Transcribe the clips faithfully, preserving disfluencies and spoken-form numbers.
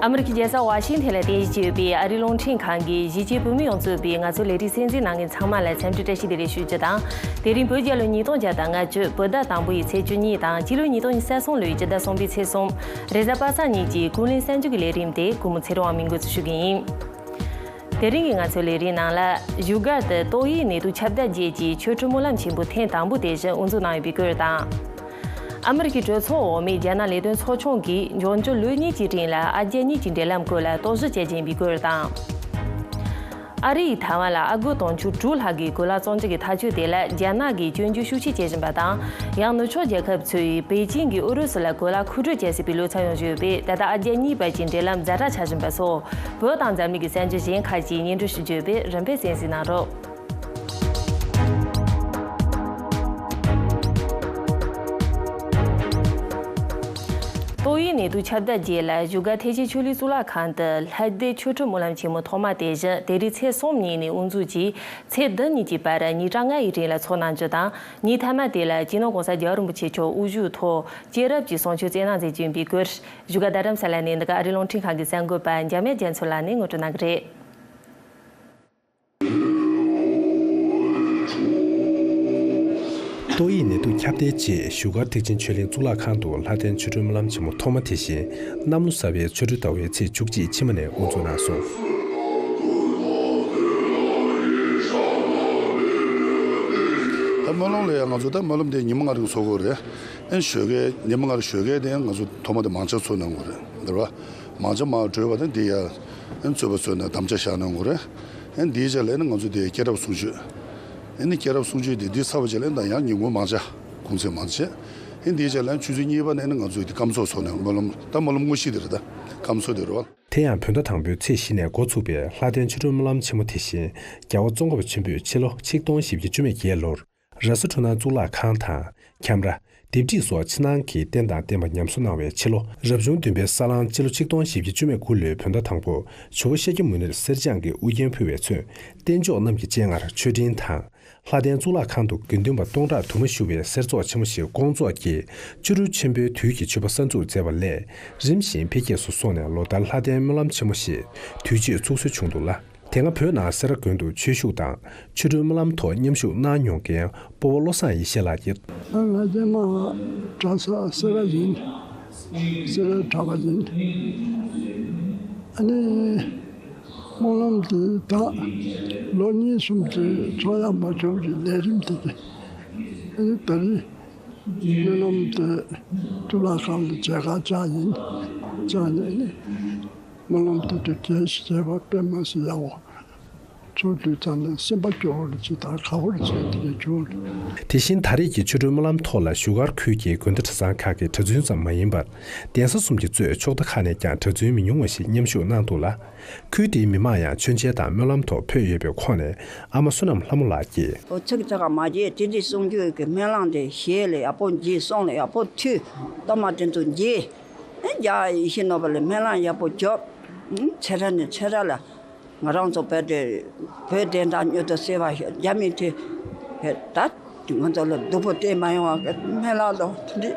ཨ་མི་རི་ཀའི་རྒྱལ་ས་ཝ་ཤིང་ཐན་ལ་རྟེན་གཞི་བྱས་ཡོད་པའི་ཨ་རིའི་རླུང་འཕྲིན་ཁང་གིས་གཞིས་བྱེས་བོད་མི་ཡོངས་གཙོས་པའི་ང་ཚོའི་ལས་རིགས་གསན་གཟིགས་གནང་མཁན་ཚང་མ་ལ་འཚམས་འདྲི་བཀྲ་ཤིས་བདེ་ལེགས་ཞུ་རྒྱུ་དང་། དེ་རིང་བོད་རྒྱལ་ལོ་ཉིས་སྟོང་བརྒྱ་དང་ལྔ་བཅུ་བོད་ཟླ་དང་པོ་ཡི་ཚེས་བཅུ་གཉིས་དང་། སྤྱི་ལོ་ཉིས་སྟོང་ཉི་ཤུ་རྩ་གསུམ་ལོའི་སྤྱི་ཟླ་གསུམ་པའི་ཚེས་གསུམ། རེས་གཟའ་པ་སངས་ཉིན་གྱི་ཀུན་གླེང་གསར་འགྱུར་གྱི་ལས་རིམ་དེ་གུས་མོ་ཚེ་རིང་དབང་མིང་འགོ་ཚུགས་ཞུ་གི་ཡིན། དེ་རིང་གི་ང་ཚོའི་ལས་རིམ་ནང་ལ། བཞུགས་སྒར་དུ་ཏོག་དབྱིབས་ནད་དུག་ཁྱབ་གདལ་རྗེས་ཀྱི་ཆོ་འཕྲུལ་སྨོན་ལམ་ཆེན་པོ་ཐེངས་དང་པོ་དེ་བཞིན་དབུ་འཛུགས་གནང་ཡོད་པའི་སྐོར་དང་། ཨ་མི་རི་ཀའི་གྲོས་ཚོགས་འོག་མའི་རྒྱ་ནག་ལས་དོན་ཚོགས་ཆུང་གིས་འབྱུང་འགྱུར་ལོ་གཉིས་ཀྱི་རིང་ལ་ཨ་རྒྱ་གཉིས་ཀྱི་འབྲེལ་ལམ་སྐོར་ལ་རྟོག་ཞིབ་བྱེད་བཞིན་པའི་སྐོར་དང་། ཨ་རི་ཡིས་ཐའེ་ཝན་ལ་ཨ་སྒོར་དུང་ཕྱུར་དྲུག་ལྷག་གི་གོས་ལྭ་བཙོང་རྒྱུ་གི་ཐག་གཅོད་དེ་ལ་རྒྱ་ནག་གིས་སྐྱོན་བརྗོད་ཤུགས་ཆེ་བྱེད་བཞིན་པ་དང་། ཡང་ནུབ་ཕྱོགས་རྒྱལ་ཁབ་ཚོས་པེ་ཅིང་གིས་ཨུ་རུ་སུ་ལ་གོས་ལྭ་མཁོ་སྤྲོད་བྱེད་སྲིད་པའི་ལོ་ཚད་ཡོང་བཞིན་ཡོད་པས། ད་ལྟ་ཨ་རྒྱ་གཉིས་བར་གྱི་འབྲེལ་ལམ་ཛ་དྲག་ཆགས་བཞིན་པ་སོགས། བོད་དང་འཛམ་གླིང་གི་གསར་འགྱུར་གཞན་ཁག་ཅིག་སྙན་སྒྲོན་ཞུ་རྒྱུ་ཡོད་པས། རིམ་པས་གསན་གཟིགས་གནང་རོགས། ཏོག་དབྱིབས་ནད་དུག་ཁྱབ་གདལ་རྗེས་ལ་བཞུགས་སྒར་ཐེག་ཆེན་ཆོས་གླིང་གཙུག་ལག་ཁང་དུ་ལྷ་ལྡན་ཆོ་འཕྲུལ་སྨོན་ལམ་ཆེན་མོ་ཐོག་མ་དེ་བཞིན་དེ་རིང་ཚེས་གསུམ་ཉིན་ནས་དབུ་འཛུགས་ཀྱིས་ཚེས་བདུན་ཉིན་གྱི་བར་ཉིན་གྲངས་ལྔ་ཡི་རིང་ལ་འཚོགས་གནང་རྒྱུ་དང་། ཉིན་མཐའ་མ་དེ་ལ་སྤྱི་ནོར་༸གོང་ས་༸རྒྱལ་བ་རིན་པོ་ཆེ་མཆོག་དབུ་བཞུགས་ཐོག་སྐྱེས་རབས་ཀྱི་གསུང་ཆོས་སྩལ་གནང་མཛད་རྒྱུ་ཡིན་པའི་སྐོར། བཞུགས་སྒར་རྡ་རམ་ས་ལ་ནས་འདི་ག་ཨ་རིའི་རླུང་འཕྲིན་ཁང་གི་གསར་འགོད་པ་འཇམ་དབྱངས་རྒྱ་མཚོ་ལགས་ནས་ངོ་སྤྲོད་གནང་གི་རེད། ཏོག་དབྱིབས་ནད་དུག་ཁྱབ་གདལ་རྗེས་བཞུགས་སྒར་ཐེག་ཆེན་ཆོས་གླིང་གཙུག་ལག་ཁང་དུ་ལྷ་ལྡན་ཆོ་འཕྲུལ་སྨོན་ལམ་ཆེན་མོ་ཐོག་མ་དེ་བཞིན་གནམ་ལོ་གསར་པའི་ཆོ་འཕྲུལ་ཟླ་བའི་ཚེས་བཅུ་གཅིག་ཕྱི་མ་ནས་དབུ་འཛུགས་གནང་སོང་། ད་སྨོན་ལམ་ལ་ཡང་ང་ཚོ་ད་སྨོན་ལམ་དེ་ཉི་མ་ལྔ་རིང་ཚོགས་དགོས་རེད། ཨན་ཞོགས་ཀས་ཉི་མ་ལྔ་རིང་ཞོགས་ཀས་དེ་ང་ཚོ་ཐོག་མ་དེ་མང་ཇ་ཚོགས་གནང་དགོས་རེད། འདིར་བ་མང་ཇ་མར་བགྲོས་པ་དང་དེ་ཡ་ཨན་རྩོད་པ་ཚོས་ནས་དམ་བཅའ་བཞག་གནང་དགོས་རེད། ཨན་དེའི་རྗེས་ལ་ཨན་ང་ཚོ་དེ་སྐྱེས་རབས་གསུང་ཆོས། ཨན་སྐྱེས་རབས་གསུང་ཆོས་དེ་འདི་ཚར་བ་རྗེས་ལ་ཨན་ད་ཡང་ཉིན་གུང་མང་ཇ་གུང་ཚིགས་མང་ཇ་བྱས། ཨན་དེའི་རྗེས་ལ་ཨན་ཆུ་ཚོད་གཉིས་པ་ནས་ཨན་ང་ཚོ་དེ་སྐམ་ཚོགས་ཚོགས་ནས་སྨོན་ལམ་ད་སྨོན་ལམ་དངོས་གཞི་དེ་རེད། ད་སྐམ་ཚོགས་དེ་རེད་བ། དེ་ཡང་བོད་ཟླ་དང་པོའི་ཚེས་བཞི་ནས་འགོ་ཚུགས་པའི་ལྷ་ལྡན་ཆོ་འཕྲུལ་སྨོན་ལམ་ཆེན་མོ་དེ་བཞིན་རྒྱལ་བ་ཙོང་ཁ་པ་ཆེན་པོས་ཕྱི་ལོ་ཆིག་སྟོང་བཞི་བརྒྱ་བཅུ་མེད་བརྒྱད་ལོར་ར་སུ་འཕྲུལ་སྣང་གཙུག་ལག་ཁང་དང་། ཁྱམས་ར། ལྡེབས་བྲིས་སོགས་ཕྱི་ནང་གི་རྟེན་དང་བརྟེན་པ་ཉམས་གསོ་གནང་བའི་ཕྱི་ལོ། རབ་བྱུང་བདུན་པའི་ས་གླང་སྤྱི་ལོ་ཆིག་སྟོང་བཞི་བརྒྱ་བཅུ་མེད་དགུ་ལོའི་བོད་ཟླ་དང་པོ་ཇོ་བོ་ཤཱཀྱ་མུ་ནེར་གསེར་སྦྱངས་ཀྱི་དབུ་རྒྱན་ཕུལ་བའི་ཚུན་རྟེན་མཆོག་རྣམས་ཀྱི་སྤྱན་སྔར་མཆོད་སྤྲིན་དང་། ལྷ་ལྡན་གཙུག་ལག་ཁང་དུ་དགེ་འདུན་པ་སྟོང་ཕྲག་དུ་མ་བཞུགས་པའི་གསེར་ཚོགས་ཆེན་མོ་ཞིག་སྐོང་ཚོགས་ཀྱིས་བཅུ་དྲུག་ཆེན་པོའི་དུས་ཀྱི་མཆོད་པ་གསར་འཛུགས་མཛད་པ་ལས་རིམ་བཞིན་འཕེལ་རྒྱས་སུ་སོང་ནས་ལོ་ལྟར་ལྷ་ལྡན་སྨོན་ལམ་ཆེན་མོ་ཞེས་དུས་ཆེན་ཚུགས་སྲོལ་བྱུང་འདུག་ལ། དེ་སྔ་བོད་ནང་སེ་ར་དགོན་དུ་ཆོས་ཞུགས་དང་ཆོ་འཕྲུལ་སྨོན་ལམ་ཐོག་མཉམ་ཞུགས་གནང་མྱོང་མཁན་སྤོ་བོ་བློ་བཟང་ཡེ་ཤེས་ལགས་ཀྱིས། ང་རྗེས་མ་གྲྭ་ས་སེ་ར་ཡིན། སེ་རའི་གྲྭ་པ་ཡིན། ཨ་ནི་སྨོན་ལམ་འདི་ད་ལོ་གཉིས་གསུམ་གྱི་ཚོགས་ཡག་མ་བྱུང་གི་ལས་རིམ་དེ་གི་ཨ་ནི་ད་རེས་སྨོན་ལམ་དེ་གཙུག་ལག་ཁང་ལ་མཇལ་ཁ་བཅར་ཡིན། བཅར་ནས་ནི་སྨོན་ལམ་དེ་དུས་རྒྱས་ཤིག་བྱས་པ་དཔེ་མ་སྲིད་ཡག་པོ། ཚོགས་དུས་ཙམ་ནས་སེམས་པ་སྐྱོ་བོ་རེ་བྱེད་དང་དགའ་བོ་རེ་བྱེད་དེ་བྱུང་། དེ་བཞིན་ད་རེས་ཀྱི་ཆོ་འཕྲུལ་སྨོན་ལམ་ཐོག་ལ་བཞུགས་སྒར་ཁུལ་གྱི་དགོན་སྡེ་གྲྭ་ཚང་ཁག་གི་གྲྭ་བཙུན་ཙམ་མ་ཡིན་པར་གདན་ས་གསུམ་གྱི་གཙོས་ཕྱོགས་མཐའ་ཁག་ནས་ཀྱང་གྲྭ་བཙུན་མི་ཉུང་བ་ཞིག་མཉམ་ཞུགས་གནང་འདུག་ལ། ཁུལ་དེའི་མི་མང་ཡང་མཆོད་མཇལ་དང་སྨོན་ལམ་ཐོག་ཕེབས་ཡོད་པའི་ཁོངས་ནས་ཨ་མ་བསོད་ནམས་ལྷ་མོ་ལགས་ཀྱིས། འོ་ཚིག་ཚག་མ་བརྗེད་དེ་འདྲའི་གསུང་རྒྱུ་གི་སྨོན་ལམ་དེ་ཞལ་ལ་ཡག་པོ་བརྗེད། གསུང་ལ་ཡག་པོ་ཐོས། གཏམ་མ་དེ་ཚོ་བརྗེད། ཨེ་རྒྱ་ཡེ་ཤེས་ནོར་བུ་ལ་སྨོན་ལམ་ཡག་པོ་རྒྱོབ། ཨུམ་ཚེ་རབས་ནས་ཚེ་རབས་ལ་ང་རང་ཚོ་བོད་དེ་བོད་དོན་དང་མྱུར་དུ་གསལ་བ་ཞིག་རྒྱ་མི་དེ་བོད་ད་ང་ཚོ་ལ་སྡུག་པོ་སྟེར་མ་ཡོང་བ་གི་སྨོན་ལམ་དང་དེ་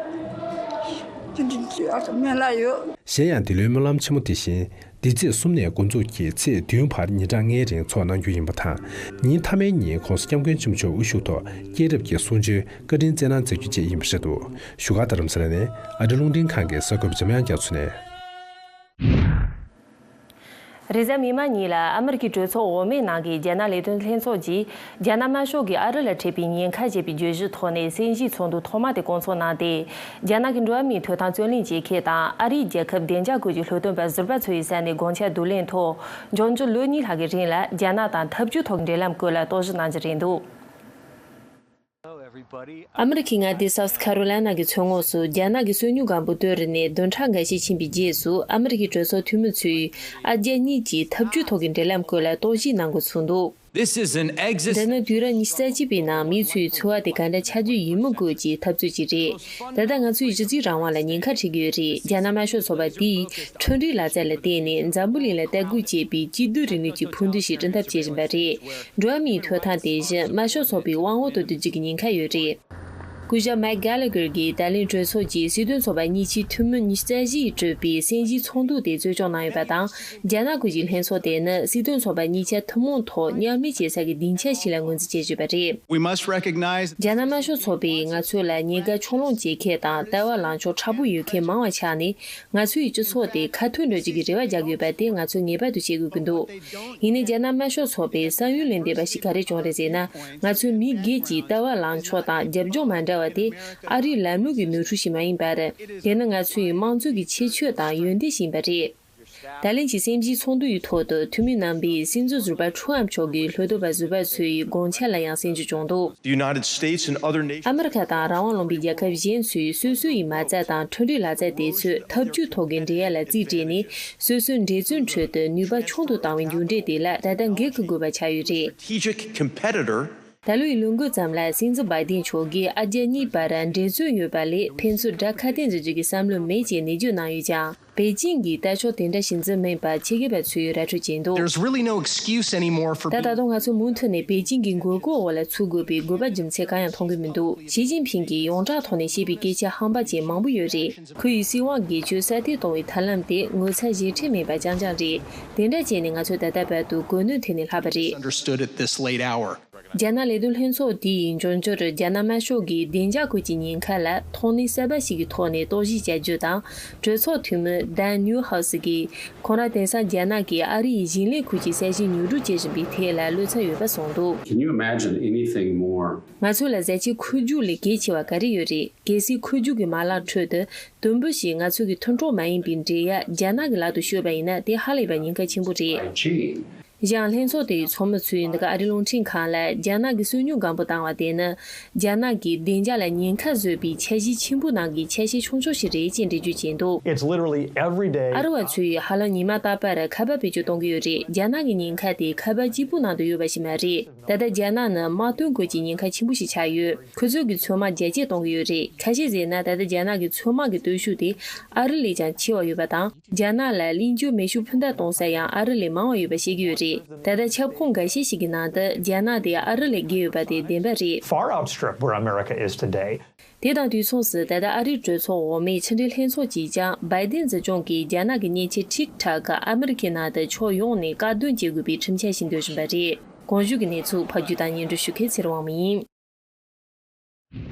འདྲ་དེ་འདྲ་སྨོན་ལམ་ཡོད། གཞན་ཡང་འདི་ལོའི་སྨོན་ལམ་ཆེན་མོ་དེ་བཞིན་འདི་ཚེས་གསུམ་ནས་འགོ་འཛུགས་ཀྱིས་ཚེས་བདུན་བར་ཉིན་གྲངས་ལྔའི་རིང་འཚོགས་གནང་རྒྱུ་ཡིན་པ་དང་། ཉིན་མཐའ་མའི་ཉིན་༸གོང་ས་༸སྐྱབས་མགོན་ཆེན་པོ་མཆོག་དབུ་བཞུགས་ཐོག་སྐྱེས་རབས་ཀྱི་གསུང་ཆོས་བཀའ་དྲིན་སྩལ་གནང་མཛད་རྒྱུ་བཅས་ཡིན་པ་རེད་འདུག་བཞུགས་སྒར་རྡ་རམ་ས་ལ་ནས་ཨ་རིའི་རླུང་འཕྲིན་ཁང་གི་གསར་འགོད་པ་འཇམ་དབྱངས་རྒྱ་མཚོ་ནས། རེས་གཟའ་མིག་དམར་ཉིན་ལ་ཨ་མི་རི་ཀའི་གྲོས་ཚོགས་འོག་མའི་ནང་གི་རྒྱ་ནག་ལས་དོན་ལྷན་ཚོགས་ཀྱིས་རྒྱ་ནག་དམར་ཤོག་གིས་ཨ་རི་ལ་འཕྲད་པའི་ཉེན་ཁ་ཞེས་པའི་བརྗོད་གཞིའི་ཐོག་ནས་གསན་བཞེས་ཚོགས་འདུ་ཐོག་མ་དེ་བསྐོང་ཚོགས་གནང་སྟེ། རྒྱ་ནག་གི་འགྲོ་བ་མིའི་ཐོབ་ཐང་རྩོད་ལེན་བྱེད་མཁན་དང་ཨ་རིའི་རྒྱལ་ཁབ་བདེ་འཇགས་ཁུལ་གྱི་སློབ་སྟོན་པ་ཟུར་པ་ཚོ་ཡི་ས་ནས་དགོངས་འཆར་བསྡུ་ལེན་ཐོག་འབྱུང་འགྱུར་ལོ་གཉིས་ལྷག་གི་རིང་ལ་རྒྱ་ནག་དང་འཐབ་ཇུས་ཐོག་འབྲེལ་ལམ་སྐོར་ལ་རྟོག་ཞིབ་གནང་རྒྱུ་རེད་འདུག་ཨ་མི་རི་ཀའི་མངའ་སྡེ་སའུ་ཐི་ཁ་རོ་ལའི་ན་གི་མཚོ་ངོགས་སུ་རྒྱ་ནག་གི་སོ་ཉུལ་སྒམ་པོ་གཏོར་ནས་བདུན་ཕྲག་འགའ་ཤས་ཕྱིན་པའི་རྗེས་སུ་ཨ་མི་རི་ཀའི་གྲོས་ཚོགས་འཐུས་མི་ཚོས་ཨ་རྒྱ་གཉིས་ཀྱི་འཐབ་ཇུས་ཐོག་གི་འབྲེལ་ལམ་སྐོར་ལ་རྟོག་ཞིབ་གནང་འགོ་ཚུགས་འདུག This is an exit. འདི་ནི་དུས་རབས་ཉི་ཤུ་རྩ་གཅིག་པའི་ནང་མིའི་འཚོ་བའི་འཚོ་བ་དེ་ག་འདྲ་ཆགས་རྒྱུ་ཡིན་མིན་སྐོར་གྱི་འཐབ་རྩོད་ཅིག་རེད། ད་ལྟ་ང་ཚོས་གཞི་རྩའི་རང་དབང་ལ་ཉེན་ཁ་འཕྲད་ཀྱི་ཡོད་རེད། རྒྱ་ནག་དམར་ཤོག་ཚོགས་པ་འདིས་ཁྲིམས་སྒྲིག་ལག་རྩལ་ལ་བརྟེན་ནས་འཛམ་བུ་གླིང་ལ་བལྟ་སྐོར་བྱེད་པའི་གཅིག་སྡུད་རིང་ལུགས་ཀྱི་ཕུགས་འདུན་ཞིག་སྐྲུན་ཐབས་བྱེད་བཞིན་པ་རེད། འགྲོ་བ་མིའི་ཐོབ་ཐང་དེ་བཞིན་དམར་ཤོག་ཚོགས་པའི་དབང་འོག་ཏུ་བསྡུ་རྒྱུ་གི་ཉེན་ཁ་ཡོད་རེད། སྐུ་ཞབས་མེག་གྷ་ལ་གྷར་གྱིས་ད་ལན་གྲོས་ཚོགས་ཀྱི་སྲིད་དོན་ཚོགས་པ་གཉིས་ཆའི་འཐུས་མི་ཉི་ཤུ་རྩ་བཞི་ཡིས་གྲུབ་པའི་གསན་བཞེས་ཚོགས་འདུ་དེ་གཙོ་སྐྱོང་གནང་ཡོད་པ་དང་། རྒྱ་ནག་ཁུལ་གྱི་ལྷན་ཚོགས་དེ་ནི་སྲིད་དོན་ཚོགས་པ་གཉིས་ཆ་ཐུན་མོང་ཐོག་མཉམ་ལས་བྱེད་ས་ཀྱི་སྡིངས་ཆ་ཞིག་ལ་ངོས་འཛིན་བྱེད་བཞིན་པ་རེད། We must recognize རྒྱ་ནག་དམར་ཤོག་ཚོགས་པས་ང་ཚོ་ལ་ཉེན་ཁ་ཕྱོགས་ལྷུང་བྱེད་མཁན་དང་ལྟ་བ་ལངས་ཕྱོགས་མཁྲེགས་པོ་ཡོད་མཁན་མང་བ་ཆགས་ནས། ང་ཚོའི་སྤྱི་ཚོགས་དེ་ཁ་ཐུག་འགྲོ་རྒྱུ་གི་རེ་བ་རྒྱག་དགོས་པ་དེ་ང་ཚོས་ངེས་པར་དུ་བྱེད་དགོས་ཀྱི་འདུག་ཡིན་ནའི་རྒྱ་ནག་དམར་ཤོག་ཚོགས་པའི་བསམ་ཡུལ་ལས་འདས་པ་ཞིག་ག་རེ་བྱུང་རེད་ཟེར་ན། ང་ཚོའི་མི་སྒེར་གྱི་ལྟ་བ་ལངས་ཕྱོགས་དང་རྒྱབ་ལྗོངས་མ་འདྲ་བ་དེ་ཨ་རིའི་ལམ་ལུགས་ཀྱི་ནོར་འཁྲུལ་ཞིག་མ་ཡིན་པར། དེ་ནི་ང་ཚོའི་དམངས་གཙོ་གི་ཁྱད་ཆོས་དང་ཡོན་ཏན་ཞིག་ཡིན་པ་རེད། ད་ལན་གྱི་གསན་བཞེས་ཚོགས་འདུ་ཡི་ཐོག་ཏུ་འཐུས་མི་རྣམ་པས་སྲིད་འཛིན་ཟུར་པ་ཁྲུ་ཨམ་མཆོག་གིས་ལྷོ་ཟླ་བ་ཟུར་པ་ཚོའི་དགོངས་འཆར་ལ་ཡང་གསན་རྒྱུ་བྱུང་འདུག The United States and other nations ཨ་མི་རི་ཁ་དང་རང་དབང་ལུང་པའི་རྒྱལ་ཁབ་གཞན་ཚོས་སོ་སོ་ཡི་མ་རྩ་དང་འཕྲུལ་རིག་ལག་རྩལ་དེ་ཚོས་འཐབ་ཇུས་ཐོག་གི་འགྲན་ཡ་ལ་རྩིས་སྤྲད་ནས། སོ་སོའི་འགྲན་རྩོད་ཁྲོད་དུ་ནུས་པ་ཆུང་དུ་བཏང་བའི་མཇུག་འབྲས་དེ་ལ་ད་ལྟ་འགན་འཁུར་དགོས་པ་ཆགས་ཡོད་རེད། Strategic competitor ད་ལོའི་ལོ་འགོ་ཙམ་ལ་སྲིད་འཛིན་བྷའི་ཏིན་མཆོག་གིས་ཨ་རྒྱ་གཉིས་བར་འགྲན་རྩོད་ཡོད་པ་ལས་ཕན་ཚུན་དགྲ་ཁ་གཏད་འཛིན་རྒྱུ་གི་བསམ་བློ་མེད་ཅེས་ནན་བརྗོད་གནང་ཡོད་ཀྱང་། པེ་ཅིང་གིས་ལྟ་ཕྱོགས་དེ་འདྲ་ཞིག་འཛིན་མིན་པ་ཆེད་མཁས་པ་ཚོས་ར་འཕྲོད་བྱས་འདུག There's really no excuse anymore for ད་ད་དུང་ང་ཚོ་མུ་མཐུད་ནས་པེ་ཅིང་གི་མགོ་སྐོར་འོག་ལ་ཚུད་དགོས་པའི་དགོས་པ་རྒྱུ་མཚན་གང་ཡང་མཐོང་གི་མི་འདུག་ཞི་ཅིན་ཕིང་གིས་ཡོངས་གྲགས་ཐོག་ནས་བཤད་པའི་སྐད་ཆ་ཧམ་པ་ཅན་མང་པོ་ཡོད་རེད། ཁོ་ཡིས་སྲིད་དབང་སྒེར་གཅོད་སྲ་བརྟན་གཏོང་བའི་ཐབས་ལམ་དེ་ངོ་ཚ་ཞེ་ཁྲེལ་མེད་པ་རྐྱང་རྐྱང་རེད། དེ་འདྲ་བྱས་ནས་ང་ཚོ་ད་ལྟ་བར་དུ་གོ་གནོན་ཐེབས་ནས་ལྷག་པ་རེད། Misunderstood at this late hour. རྒྱ་ནག་ལས་དོན་ལྷན་ཚོགས་དེའི་འབྱུང་འགྱུར་རྒྱ་ནག་དམར་ཤོག་གིས་བདེ་འཇགས་སྐོར་གྱི་ཉེན་ཁ་ལ་ཐོག་ནས་གསར་པ་ཞིག་གི་ཐོག་ནས་རྟོག་ཞིབ་བྱ་རྒྱུ་དང་། གྲོས་ཚོགས་འཐུས་མི་ཌན་ནིའུ་ཧའུ་སི་གིས་ཁོང་རང་དེང་སང་རྒྱ་ནག་གིས་ཨ་རི་ཡི་ཞིང་ལས་ཁུལ་གྱི་ས་ཞིང་ཉོ་སྒྲུབ་བྱེད་བཞིན་པའི་ཐད་ལ་བློ་འཚབ་ཡོད་པ་གསུངས་འདུག Can you imagine anything more? ང་ཚོ་ལ་བཟའ་ཆས་འཁོར་རྒྱུག་ལས་གལ་ཆེ་བ་ག་རེ་ཡོད་རེད། གལ་སྲིད་འཁོར་རྒྱུག་གི་མ་ལག་ཁྲོད་དུ་དུམ་བུ་ཞིག་ང་ཚོ་གི་མཐུན་གྲོགས་མ་ཡིན་པའི་འབྲེལ་ཡ་རྒྱ་ནག་གི་ལག་ཏུ་ཤོར་བ་ཡིན་ན་དེ་ཧ་ལས་པའི་ཉེན་ཁ་ཆེན་པོ་རེད། Chain. གཞན་ལྷན་ཚོགས་དེའི་ཚོགས་མི་ཚོས་འདི་ག་ཨ་རིའི་རླུང་འཕྲིན་ཁང་ལ་རྒྱ་ནག་གི་སོ་ཉུལ་སྒམ་པོ་བཏང་བ་དེ་ནི་རྒྱ་ནག་གིས་བདེ་འཇགས་ལ་ཉེན་ཁ་བཟོས་པའི་འཆར་གཞི་ཆེན་པོའི་ནང་གི་ཆ་ཤས་ཆུང་ཆུང་ཞིག་རེད་ཅེས་འགྲེལ་བརྗོད་བྱས་འདུག It's literally every day. ཨ་རི་བ་ཚོས་ཧ་ལམ་ཉི་མ་རྟག་པར་ཁ་པར་བེད་སྤྱོད་གཏོང་གི་ཡོད་རེད། རྒྱ་ནག་གི་ཉེན་ཁ་དེ་ཁ་པར་གཅིག་པུའི་ནང་དུ་ཡོད་པ་ཞིག་མ་རེད། ད་ལྟ་རྒྱ་ནག་ནི་དམག་དོན་སྐོར་གྱི་ཉེན་ཁ་ཆེན་པོ་ཞིག་ཆགས་ཡོད། ཁོ་ཚོས་ཀྱི་ཚོད་དམག་རྒྱ་སྐྱེད་གཏོང་གི་ཡོད་རེད། ཁ་ཤས་ཟེར་ན་ད་ལྟ་རྒྱ་ནག་གི་ཚོད་དམག་གི་སྟོབས་ཤུགས་དེ་ཨ་རི་ལས་ཀྱང་ཆེ་བ་ཡོད་པ་དང་། རྒྱ་ནག་ལ་གླིང་བརྒྱུད་མེ་ཤུགས་འཕུར་མདའ་གཏོང་ས་ཡང་ཨ་རི་ལས་མང་བ་ཡོད་པ་ཤེས་ཀྱི་ཡོད་རེད། ད་ལྟ་ཁྱབ་ཁོངས་འགའ་ཤས་ཤིག་གི་ནང་དུ་རྒྱ་ནག་དེ་ཨ་རི་ལས་བརྒལ་ཡོད་པ་དེ་བདེན་པ་རེད། Far outstrip where America is today. དེ་དང་དུས་མཚུངས་སུ་ད་ལྟ་ཨ་རིའི་གྲོས་ཚོགས་འོག་མའི་ཕྱི་འབྲེལ་ལྷན་ཚོགས་ཀྱིས་ཀྱང་བྷའི་ཏིན་སྲིད་སྐྱོང་གིས་རྒྱ་ནག་གི་མཉེན་ཆས་ཁྲིག་ཁྲག་གི་ཨ་མི་རི་ཁའི་ནང་དུ་ཕྱོགས་ཡོངས་ནས་བཀག་སྡོམ་བྱེད་དགོས་པའི་ཁྲིམས་འཆར་ཞིག་འདོན་བཞིན་པ་རེད། གོང་ཞུས་ཀྱི་གནས་ཚུལ་ཕབ་སྒྱུར་དང་སྙན་སྒྲོན་ཞུ་མཁན་ཚེ་རིང་དབང་མོ་ཡིན།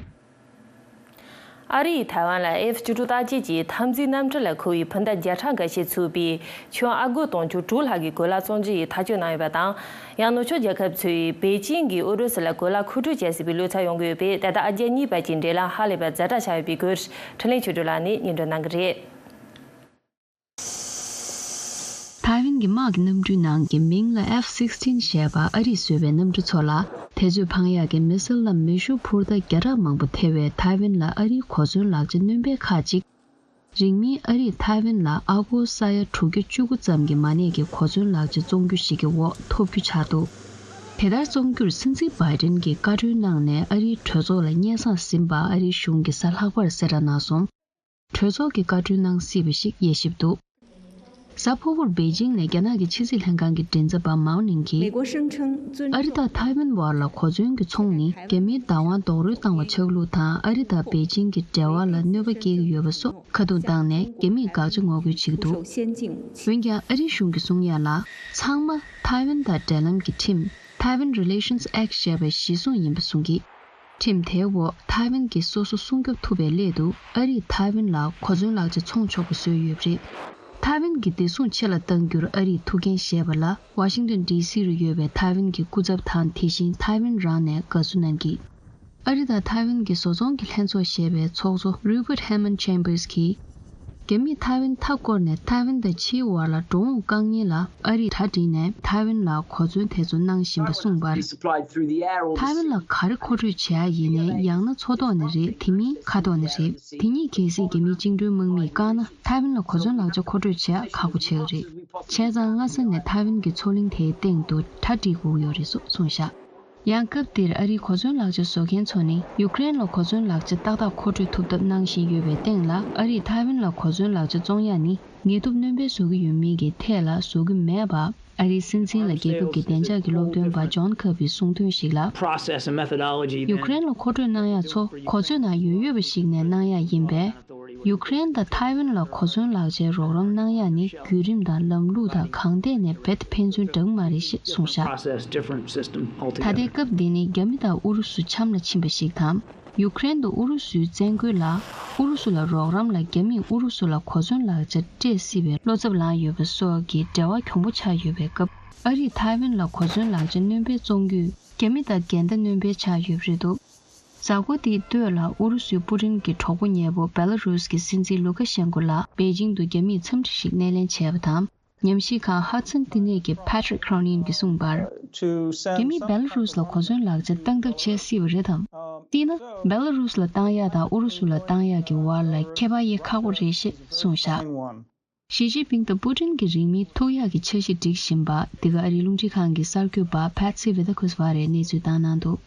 ཨ་རི་ཡིས་ཐའེ་ཝན་ལ་ཨེཕ་བཅུ་དྲུག་རྟགས་ཅན་གྱི་འཐབ་འཛིང་གནམ་གྲུ་ལ་མཁོ་བའི་འཕུར་མདའ་བརྒྱ་ཕྲག་འགའ་ཤས་ཚུད་པའི་ཁྱོན་ཨ་སྒོར་དུང་ཕྱུར་དྲུག་ལྷག་གི་གོས་ལྭ་བཙོང་རྒྱུ་ཡི་ཐག་གཅོད་གནང་ཡོད་པ་དང་། ཡང་ནུབ་ཕྱོགས་རྒྱལ་ཁབ་ཚོས་པེ་ཅིང་གིས་ཨུ་རུ་སུ་ལ་གོས་ལྭ་མཁོ་སྤྲོད་བྱ་སྲིད་པའི་བློ་འཚབ་ཡོང་གི་ཡོད་པས། ད་ལྟ་ཨ་རྒྱ་གཉིས་བར་གྱི་འབྲེལ་ལམ་ཧ་ལས་པར་ཛ་དྲག་ཆགས་ཡོད་པའི་སྐོར་འཕྲིན་ལས་ཆོས་སྒྲོན་ལགས་ནས་སྙན་སྒྲོན་གནང་གི་རེད། ཐའེ་ཝན་གྱི་དམག་གི་གནམ་གྲུའི་ནང་གི་མིང་ལ་ཨེཕ་སིག་སྟིན་ཞེས་པ་ཨ་རིས་བཟོས་པའི་གནམ་གྲུ་ཚོ་ལ། དེ་ཚོས་འཕང་ཡག་གི་མི་སིལ་ལམ་མེ་ཤུགས་འཕུར་མདའ་བརྒྱ་ཕྲག་མང་པོ་ཐེ་བས་ཐའེ་ཝན་ལ་ཨ་རིའི་གོ་མཚོན་ལག་ཆ་སྣོན་པའི་ཁག་ཅིག་རིང་མིན་ཨ་རིས་ཐའེ་ཝན་ལ་ཨ་སྒོར་ས་ཡ་དྲུག་བརྒྱ་བཅུ་དགུ་ཙམ་གྱི་མ་གནས་ཀྱི་གོ་མཚོན་ལག་ཆ་བཙོང་རྒྱུ་ཞིག་གི་འོག་ཐོབ་རྒྱུ་ཆགས་འདུག་དེ་ལྟར་བཙོང་རྒྱུར་སྲིད་འཛིན་བྷའི་ཏིན་གྱིས་བཀའ་འཁྲོལ་གནང་ནས་ཨ་རིའི་གྲོས་ཚོགས་ལ་སྙན་སེང་ཟིན་པ་ཨ་རིའི་གཞུང་གིས་གཟའ་ལྷག་པར་གསལ་བསྒྲགས་གནང་སོང་། གྲོས་ཚོགས་ཀྱིས་བཀའ་འཁྲོལ་གནང་སྲིད་པ་ཞིག་དབྱེ་ཞིབ་འདུག་གཟའ་ཕུར་བུར་པེ་ཅིང་ནས་རྒྱ་ནག་གི་ཕྱི་སྲིད་ལྷན་ཁང་གི་མགྲིན་ཚབ་པ་མའོ་ནིང་གིས། ཨ་རི་དང་ཐའེ་ཝན་བར་ལ་གོ་མཚོན་གྱི་ཚོང་ནི་རྒྱ་མིའི་བདག་དབང་རྡོག་རོལ་བཏང་བ་ཆགས་ལུགས་དང་ཨ་རི་དང་པེ་ཅིང་གི་འབྲེལ་བ་ལ་གནོད་པ་སྐྱེལ་གྱི་ཡོད་པ་སོགས་ཁ་རྡུང་བཏང་ནས་རྒྱ་མིས་དགག་བྱ་ངོ་རྒོལ་བྱེད་ཀྱི་འདུག་འོན་ཀྱང་ཨ་རིའི་གཞུང་གིས་གསུང་ཡ་ལ། ཚང་མ་ཐའེ་ཝན་དང་འབྲེལ་ལམ་གྱི་ཁྲིམས། Taiwan Relations Act ཞེས་པའི་གཞི་བཟུང་ཡིན་པ་གསུང་གིས། ཁྲིམས་དེའི་འོག་ཐའེ་ཝན་གྱིས་སོ་སོ་སྲུང་སྐྱོབ་ཐུབ་པའི་སླད་དུ་ཨ་རིས་ཐའེ་ཝན་ལ་གོ་མཚོན་ལག་ཆ་འཚོང་ཆོག་པ་བཟོས་ཡོད་པ་རེད། ཐའེ་ཝན་གྱི་བདེ་སྲུང་ཆེ་ལ་གཏང་རྒྱུར་ཨ་རིས་ཐུགས་འགན་བཞེས་པ་ལ་ཝ་ཤིང་ཏོན་ཌི་སི་རུ་ཡོད་པའི་ཐའེ་ཝན་གྱི་སྐུ་ཚབ་དང་དེ་བཞིན་ཐའེ་ཝན་རང་ནས་དགའ་བསུ་གནང་གིས། ཨ་རི་དང་ཐའེ་ཝན་གྱི་བཟོ་ཚོང་གི་ལྷན་ཚོགས་ཞེས་པའི་ཚོགས་གཙོ་Rupert Hammond Chambers གྱིས། རྒྱ་མིས་ཐའེ་ཝན་མཐའ་བསྐོར་ནས་ཐའེ་ཝན་དང་ཕྱིའི་བར་ལ་འགྲོ་འོང་བཀག་ཉར་ལ་ཨ་རིས་གྲ་སྒྲིག་ནས་ཐའེ་ཝན་ལ་གོ་མཚོན་དེ་ཚོ་གནང་བཞིན་པ་གསུངས་པར། ཐའེ་ཝན་ལ་ག་རེ་མཁོ་སྤྲོད་བྱེད་ཡ་ཡིན་ནའི་ཡང་ན་མཚོ་ཐོག་ནས་རེད། དེ་མིན་མཁའ་ཐོག་ནས་རེད། དེ་གཉིས་གལ་སྲིད་རྒྱ་མིའི་བཅིངས་འགྲོལ་དམག་མིས་བཀག་ན་ཐའེ་ཝན་ལ་གོ་མཚོན་ལག་ཆ་མཁོ་སྤྲོད་བྱེད་ཡ་ཁག་པོ་ཆགས་ཀྱི་རེད། བྱས་ཙང་སྔ་ས་ནས་ཐའེ་ཝན་གྱི་མཚོ་གླིང་དེའི་སྟེང་དུ་གྲ་སྒྲིག་དགོས་ཀྱི་ཡོད་རེད་སོགས་གསུངས་བཞག་ཡང་སྐབས་དེར་ཨ་རིའི་གོ་མཚོན་ལག་ཆ་བཟོ་མཁན་ཚོ་ནི་ཡུཀ་རེན་ལ་གོ་མཚོན་ལག་ཆ་ཏག་ཏག་མཁོ་སྤྲོད་ཐུབ་ཐབས་གནང་བཞིན་ཡོད་པའི་སྟེང་ལ། ཨ་རིས་ཐའེ་ཝན་ལ་གོ་མཚོན་ལག་ཆ་བཙོང་ཡག་ནི་ངལ་དུབ་སྣོན་པ་བཟོ་གི་ཡོད་མེད་ཀྱི་ཐད་ལ་བཟོ་གི་མེད་པ། ཨ་རིའི་སྲིད་འཛིན་ལ་རྒྱལ་ཁབ་ཀྱི་བདེ་འཇགས་ཀྱི་སློབ་སྟོན་པ་ཇོན་ཁར་བིས་གསུངས་དོན་ཞིག་ལ། Process and methodology ཡུཀ་རེན་ལ་མཁོ་སྤྲོད་གནང་ཡག་ཚོ་གོ་ཚོད་ནང་ཡོད་ཡོད་པ་ཞིག་ནས་གནང་ཡག་ཡིན་པས། ཡུཀ་རེན་དང་ཐའེ་ཝན་ལ་གོ་མཚོན་ལག་ཆའི་རོགས་རམ་གནང་ཡག་ནི་བརྒྱུད་རིམ་དང་ལམ་ལུགས་དང་གང་ཐད་ནས་རྦད་དེ་ཕན་ཚུན་འདྲ་གི་མ་རེད་ཞེས་གསུངས་བཞག Process, different system altogether. ད་ལྟའི་སྐབས་འདི་ནི་རྒྱ་མི་དང་ཨུ་རུ་སུ་འཆམ་ལ་ཕྱིན་པ་ཞིག་དང་། ཡུཀ་རེན་དུ་ཨུ་རུ་སུའི་བཙན་རྒོལ་ལ། ཨུ་རུ་སུ་ལ་རོགས་རམ་ལ་རྒྱ་མིས་ཨུ་རུ་སུ་ལ་གོ་མཚོན་ལག་ཆ་སྤྲད་སྲིད་པའི་བློ་འཚབ་ལངས་ཡོད་པ་སོགས་ཀྱི་འབྲེལ་བ་གྱོང་པོ་ཆགས་ཡོད་པའི་སྐབས། ཨ་རིས་ཐའེ་ཝན་ལ་གོ་མཚོན་ལག་ཆ་སྣོན་པ་བཙོང་རྒྱུས་རྒྱ་མི་དང་འགལ་ཟླ་སྣོན་པ་ཆགས་ཡོད་པ་རེད་འདུག་གཟའ་འཁོར་འདིའི་སྟོད་ལ་ཨུ་རུ་སུའི་པུ་ཏིན་གྱི་གྲོགས་པོ་ཉེ་པོ་བེ་ལ་རུས་ཀྱི་སྲིད་འཛིན་ལུ་ཁ་ཤན་ཀོ་ལ་པེ་ཅིང་དུ་རྒྱ་མིས་འཚམས་འདྲི་ཞིག་སྣེ་ལེན་བྱས་པ་དང་། ཉམས་ཞིབ་ཁང་ཧ་ཙན་བསྟི་གནས་ཀྱི་Patrick Cronin གྱིས་གསུངས་པར། རྒྱ་མིས་བེ་ལ་རུས་ལ་གོ་མཚོན་ལག་ཆ་བཏང་ཐབས་བྱེད་སྲིད་པ་རེད་དམ། བལྟས་ན། བེ་ལ་རུས་ལ་བཏང་ཡག་དང་ཨུ་རུ་སུ་ལ་བཏང་ཡག་གི་བར་ལ་ཁྱད་པར་དབྱེ་ཁག་པོ་རེད་ཞེས་གསུངས་བཞག་ཞི་ཅིན་ཕིང་དང་པུ་ཏིན་གྱི་རིང་མིན་ཐུག་ཡག་གི་འཆར་གཞི་སྒྲིག་བཞིན་པ། འདི་ག་ཨ་རིའི་རླུང་འཕྲིན་ཁང་གི་གསར་འགོད་པ་Patsy Widakuswara གནས་ཚུལ་བཏང་གནང་འདུག་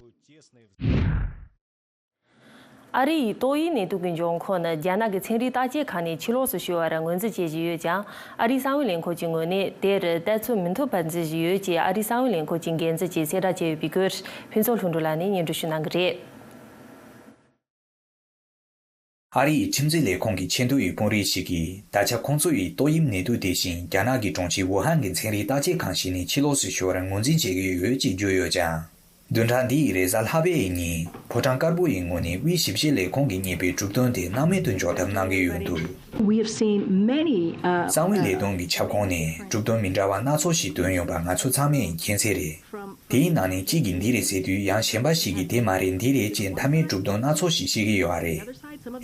ཨ་རི་ཡིས་ཏོག་དབྱིབས་ནད་དུག་གི་འབྱུང་ཁུངས་ནི་རྒྱ་ནག་གི་ཚན་རིག་བརྟག་དཔྱད་ཁང་ནས་ཕྱི་ལོགས་སུ་ཤོར་བར་ངོས་འཛིན་བྱེད་བཞིན་ཡོད་ཀྱང་། ཨ་རིའི་གསང་བའི་ལས་ཁུངས་ཀྱི་ངོས་ནས་དེར་ལྟ་ཚུལ་མི་མཐུན་པ་འཛིན་བཞིན་ཡོད་ཅེས་ཨ་རིའི་གསང་བའི་ལས་ཁུངས་ཀྱི་འགན་འཛིན་གྱིས་གསལ་བསྒྲགས་བྱས་ཡོད་པའི་སྐོར་ཕུན་ཚོགས་ལྷུན་གྲུབ་ལགས་ནས་སྙན་སྒྲོན་ཞུ་གནང་གི་རེད། ཨ་རི་ཡི་ཁྱིམ་མཚེས་ལས་ཁུངས་ཀྱི་ཆེས་མཐོ་བའི་དཔོན་རིགས་ཤིག་གིས། ད་ཆ་ཁོང་ཚོ་ཡིས་ཏོག་དབྱིབས་ནད་དུག་དེ་བཞིན་རྒྱ་ནག་གི་གྲོང་ཁྱེར་ཝུ་ཧན་གྱི་ཚན་རིག་བརྟག་དཔྱད་ཁང་ཞིག་ནས་ཕྱི་ལོགས་སུ་ཤོར་བར་ངོས་འཛིན་བྱེད་ཀྱི་ཡོད་ཅེས་བརྗོད་ཡོད་ཀྱང་། བདུན་ཕྲག་འདིའི་རེས་གཟའ་ལྷག་པའི་ཉིན་ཕོ་བྲང་དཀར་པོ་ཡི་ངོས་ནས་དབུས་ཞིབ་དཔྱད་ལས་ཁུངས་ཀྱིས་རྙེད་པའི་གྲུབ་དོན་དེ་སྣང་མེད་དུ་འཇོག་ཐབས་གནང་གི་ཡོད་འདུག We have seen many, uh, གསང་བའི་ལས་དོན་གྱི་ཁྱབ་ཁོངས་ནས་གྲུབ་དོན་མི་འདྲ་བ་སྣ་ཚོགས་ཤིག་ཐོན་ཡོང་བ་ང་ཚོ་ཚང་མས་མཁྱེན་གསལ་རེད། དེའི་ནང་ནས་གཅིག་གིས་འདི་རེད་ཟེར་དུས་ཡང་གཞན་པ་ཞིག་གིས་དེ་མ་རེད་འདི་རེད་ཅེས་མཐའ་མའི་གྲུབ་དོན་སྣ་ཚོགས་ཤིག་བཤད་ཀྱི་ཡོད་རེད།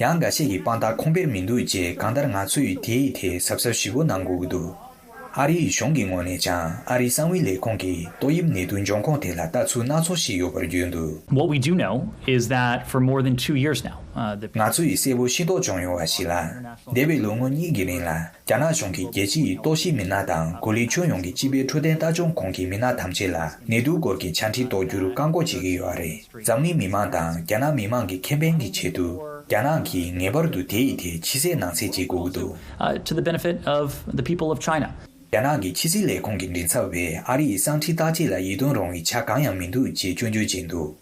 ཡང་འགའ་ཤས་ཀྱིས་དཔང་རྟགས་ཁུངས་འཕེར་མི་འདུག་ཅེས། གང་ལྟར་ང་ཚོས་དེའི་ཐད་གཟབ་གཟབ་ཞིབ་པོ་གནང་དགོས་ཀྱི་འདུག་ཨ་རིའི་གཞུང་གི་ངོས་ནས་ཀྱང་ཨ་རིའི་གསང་བའི་ལས་ཁུངས་ཀྱིས་ཏོག་དབྱིབས་ནད་དུག་འབྱུང་ཁུངས་དེ་ལ་ལྟ་ཚུལ་སྣ་ཚོགས་ཤིག་ཡོད་པར་བརྗོད་འདུག What we do know is that for more than two years now, uh, the ང་ཚོ་ཡིས་གསལ་པོ་ཤེས་རྟོགས་བྱུང་ཡོད་པ་ཞིག་ལ། འདས་པའི་ལོ་ངོ་གཉིས་ཀྱི་རིང་ལ། རྒྱ་ནག་གཞུང་གིས་རྒྱལ་སྤྱི་ཡི་ལྟོགས་ཤི་མི་སྣ་དང་གོ་ལའི་ཁྱོན་ཡོངས་ཀྱི་སྤྱི་པའི་འཕྲོད་བསྟེན་ལྟ་སྐྱོང་ཁང་གི་མི་སྣ་ཐམས་ཅད་ལ་ནད་དུག་སྐོར་གྱི་ཆ་འཕྲིན་གཏོང་རྒྱུར་བཀག་འགོག་བྱེད་ཀྱི་ཡོད་རེད། འཛམ་གླིང་མི་མང་དང་རྒྱ་ནག་མི་མང་གི་ཁེ་ཕན་གྱི་ཆེད་དུ། རྒྱ་ནག་གིས་ངེས་པར་དུ་དེ་ཡི་ཐད་ཕྱི་གསལ་ནང་གསལ་བྱེད་དགོས་ཀྱི་འདུག Uh, to the benefit of the people of China. རྒྱ་ནག་གི་ཕྱི་སྲིད་ལས་ཁུངས་ཀྱི་མགྲིན་ཚབ་པས་ཨ་རི་ཡི་གསང་འཕྲིན་བརྟག་དཔྱད་ལ་ཡིད་རྟོན་རུང་བའི་ཆ་གང་ཡང་མི་འདུག་ཅེས་སྐྱོན་བརྗོད་བྱས་འདུག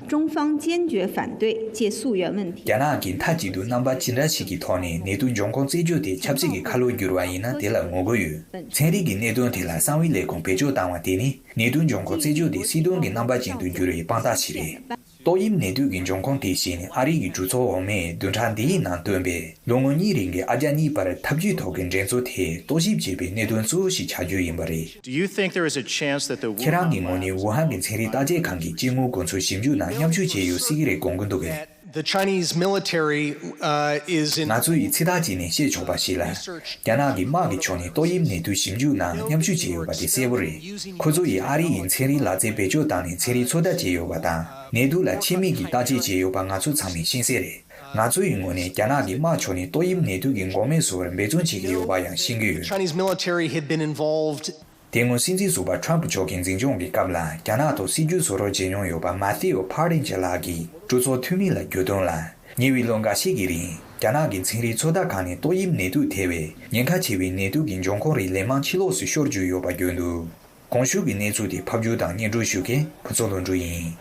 中方坚决反对借溯源问题。རྒྱ་ནག་གིས་མཐའ་གཅིག་ཏུ་རྣམ་པ་ཅི་འདྲ་ཞིག་གི་ཐོག་ནས་ནད་དུག་འབྱུང་ཁུངས་རྩད་གཅོད་དེ་ཆབ་སྲིད་ཀྱི་ཁ་ལོ་བསྒྱུར་བ་ཡིན་ན་དེ་ལ་ངོ་རྒོལ་ཡོད། ཚན་རིག་གི་གནད་དོན་དེ་ལ་གསང་བའི་ལས་ཁུངས་བེད་སྤྱོད་བཏང་བ་དེ་ནི་ནད་དུག་འབྱུང་ཁུངས་རྩད་གཅོད་དེ་སྲིད་དོན་གྱི་རྣམ་པ་ཅན་དུ་བསྒྱུར་བའི་དཔང་རྟགས་ཤིག་རེད། ཏོག་དབྱིབས་ནད་དུག་གི་འབྱུང་ཁུངས་དེ་བཞིན་ཨ་རི་ཡི་གྲོས་ཚོགས་འོག་མས་བདུན་ཕྲག་འདིའི་ནང་བཏོན་པའི་ལོ་ངོ་གཉིས་རིང་གི་ཨ་རྒྱ་གཉིས་བར་འཐབ་ཇུས་ཐོག་གི་འགྲན་རྩོད་དེ་རྟོག་ཞིབ་བྱས་པའི་གནད་དོན་གཙོ་བོ་ཞིག་ཆགས་རྒྱུ་ཡིན་པ་རེད། Do you think there is a chance that the ཁྱེད་རང་གི་ངོས་ནས་ཝུ་ཧན་གྱི་ཚན་རིག་བརྟག་དཔྱད་ཁང་གིས་སྐྱེ་དངོས་ཁོ་ཚོའི་ཞིབ་འཇུག་ནང་མཉམ་ཞུགས་བྱས་ཡོད་སྲིད་ཀྱི་རེད་དགོངས་ཀྱི་འདུག་གས། The Chinese military, uh, is in ང་ཚོ་ཡིས་ཚིག་ཐག་བཅད་ནས་བཤད་ཆོག་པ་ཞིག་ལ། རྒྱ་ནག་གི་དམག་གི་ཕྱོགས་ནས་ཏོག་དབྱིབས་ནད་དུག་ཞིབ་འཇུག་ནང་མཉམ་ཞུགས་བྱས་ཡོད་པ་དེ་གསལ་པོ་རེད། ཁོ་ཚོ་ཡིས་ཨ་རི་ཡི་ཚན་རིག་ལག་རྩལ་བེད་སྤྱོད་བཏང་ནས་ཚན་རིག་ཚོད་ལྟ་བྱས་ཡོད་པ་དང་། ནད་དུག་ལ་ཆེད་དམིགས་ཀྱིས་བརྟག་དཔྱད་བྱས་ཡོད་པ་ང་ཚོ་ཚང་མས་ཤེས་གསལ་རེད། ང་ཚོ་ཡི་ངོས་ནས་རྒྱ་ནག་གི་དམག་ཕྱོགས་ནས་ཏོག་དབྱིབས་ནད་དུག་གི་འགོག་སྨན་བཟོ་བར་འབད་བརྩོན་བྱེད་ཀྱི་ཡོད་པ་ཡང་ཤེས་ཀྱི་ཡོད། Chinese military had been involved དེ་སྔོན་སྲིད་འཛིན་ཟུར་པ་ཁྲམ་ཕུ་མཆོག་གི་འཛིན་སྐྱོང་གི་སྐབས་ལ་རྒྱ་ནག་ཐོག་སྲིད་ཇུས་བཟོ་རོགས་བྱེད་མྱོང་ཡོད་པ་མ་ཐེའོ་ཕར་ཏིན་ཇེ་ལགས་ཀྱིས་གྲོས་ཚོགས་འཐུས་མི་ལ་བརྗོད་དོན་ལ། ཉེ་བའི་ལོ་འགའ་ཤས་ཀྱི་རིང་རྒྱ་ནག་གི་ཚན་རིག་ཚོད་ལྟ་ཁང་ནས་ཏོག་དབྱིབས་ནད་དུག་ཐེ་བའི་ཉེན་ཁ་ཆེ་བའི་ནད་དུག་གི་འབྱུང་ཁུངས་རིགས་ལན་མང་ཕྱི་ལོགས་སུ་ཤོར་བཅུག་ཡོད་པ་བརྗོད་འདུག་གོང་ཞུས་ཀྱི་གནས་ཚུལ་དེ་ཕབ་སྒྱུར་དང་སྙན་སྒྲོན་ཞུ་མཁན་ཕུན་ཚོགས་ལྷུན་གྲུབ་ཡིན།